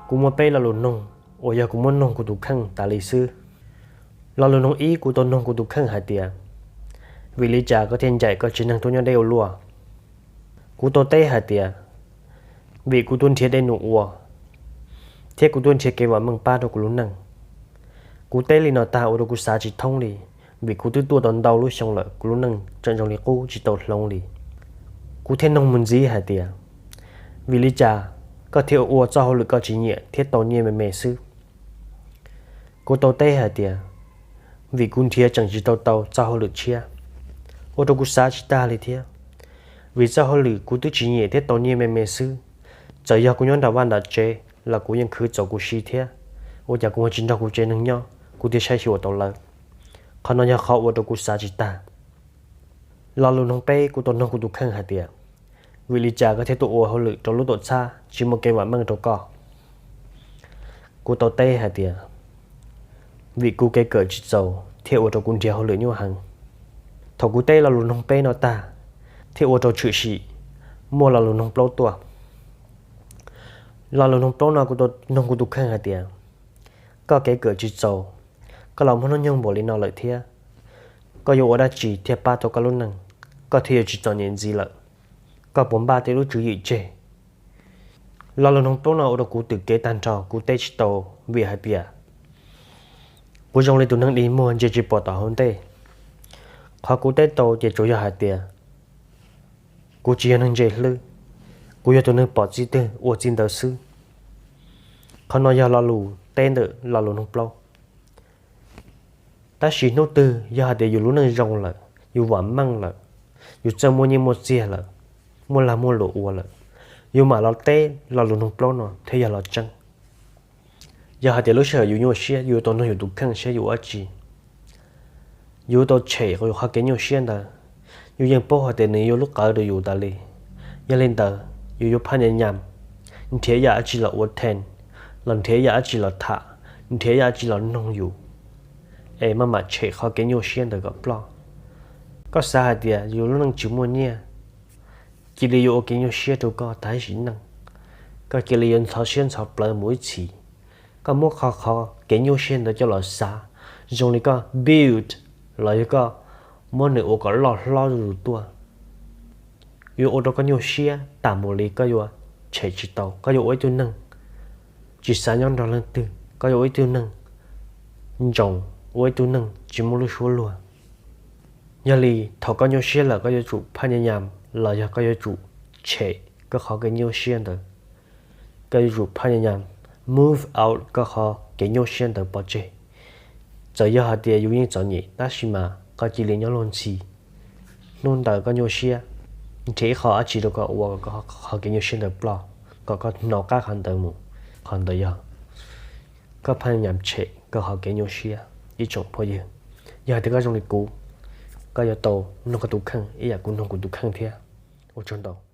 Kuv muaj peb lo lus noog uas yog kuv muab noog kuv tus kheej tas li xwb. Lo lus noog ib, kuv tau noog kuv tus kheej hais tias, vim li cas koj thiaj ncaim koj tsev neeg tuaj nyob deb ua luaj? Kuv tau teb hais tias, vim kuv tuaj nrhiav dej num ua, thiab kuv tuaj nrhiav kev vam meej pab rau kuv lub neej. Kuv teb li no tag ua rau kuv xav tsis thoob li, vim kuv twb tuaj tau ntau lub xyoo lawm, kuv lub neej tseem zoo li qub tsis tau hloov li. Kuv thiaj noog mus ntxiv hais tias, vim li cas koj thiaj ua txoj hauj lwm koj tsis nyiam thiab tau nyiaj me me xwb? Kuv tau teb hais tias, vim kuv nrhiav tseem tsis tau tau txoj hauj lwm tshiab, ua rau kuv xav tsis tag li thiab. Vim txoj hauj lwm kuv twb tsis nyiam thiab tau nyiaj me me xwb, txawm yog kuv nyob nram vaj nram tsev los kuv yeej khwv txaus kuv si thiab. Ua cas kuv ho tsis nrog kuv tsev neeg nyob, kuv thiaj saib xyuas tau lawv? Qhov no yog qhov ua rau kuv xav tsis tag. Lo lus noog peb, kuv tau noog kuv tus kheej hais tias, vim li cas koj thiaj tuaj ua hauj lwm rau lub tuam txhab tsis muaj kev vam meej rau koj? Kuv tau teb hais tias, vim kuv kev kawm tsis txaus thiaj ua rau kuv nrhiav hauj lwm nyuaj heev. Thaum kuv teb lo lus noog peb no tag, thiaj ua rau tshwm sim muaj lo lus noog plaub tuaj. Lo lus noog plaub no kuv tau noog kuv tus kheej hais tias, koj kev kawm tsis txaus, koj los muaj hnub nyoog npaum li no lawm thiab, koj yuav ua dab tsi thiaj pab tau koj lub neej? Koj thiaj yuav tsis txom nyem ntxiv lawm. Koj puas npaj tej lub tswv yim tseg? Lo lus noog plaub no ua rau kuv twm kev tag nrho, kuv teb tsis tau, vim hais tias kuv zoo li tus neeg dig muag ntsia tsis pom tom hauv ntej. Qhov kuv teb tau ces tsuas yog hais tias kuv tsis yog neeg ntse hlwb, kuv yog tus neeg pom txij twg ua txij ntawd xwb. Qhov no yog lo lus teb ntawm lo lus noog plaub. Tab sis hnub twg yog hais tias yus lub neej zoo lawm, yus vam meej lawm, yus txawj muaj nyiaj muaj txiag lawm, muaj lag muaj luam ua lawm, yus mam los teb lo lus noog plaub no thiaj yog lo tseeb. Yog hais tias lub sij hawm yus nyuaj siab, yus yuav tau nug yus tus kheej saib yus ua dab tsi. Yus yuav tau tshem yus qhov kev nyuaj siab ntawd. Yus yeej paub hais tias nws yuav lub qawv rau yus tas li. Yog li ntawd, yus yuav phaj nyas nyas nrhiav yam dab tsi los ua then, los nrhiav yam dab tsi los tham, nrhiav yam dab tsi los noog yus, es maj mam tshem qhov kev nyuaj siab ntawd kom ploj. Koj xav hais tias yus lub neej tsis muaj nyiaj, cia li yuav ua kev nyuaj siab rau koj tag sim neej, koj cia li yuav ntxhov siab ntxhov plawv mus ib txhis. Koj muab qhov, qhov kev nyuaj siab ntawd coj los xav zoo li koj build los yog koj muab nws ua kom loj hlob zuj zus tuaj. Yuav ua rau koj nyuaj siab tas mus li, koj yuav tshem tsis tau. Koj yuav ua ib tug neeg tsis xav nyob nrog leej twg, koj yuav ua ib tug neeg ntsoov, ua ib tug neeg tsis muaj lub suab luag. Yog li thaum koj nyuaj siab lawm, koj yuav tsum phaj nyas nyas los yog koj yuav tsum tshem koj qhov kev nyuaj siab ntawd. Koj yuav tsum phaj nyas nyas move out koj qhov kev nyuaj siab ntawd pov tseg. Txawm yog hais tias yus yeej txom nyem tab sis mas koj cia li nyob luag ntxhi. Hnub ntawd koj nyuaj siab, nrhiav ib qho dab tsi rau koj ua kom koj qhov kev nyuaj siab ntawd ploj, kom koj hnov qab qhov ntawd mus. Qhov ntawd yog koj phaj nyas tshem koj qhov kev nyuaj siab, ib tsoom phooj ywg. Yog hais tias koj zoo li kuv, koj yuav tau nug koj tus kheej ib yam kuv nug kuv tus kheej thiab. Ua tsaug ntau.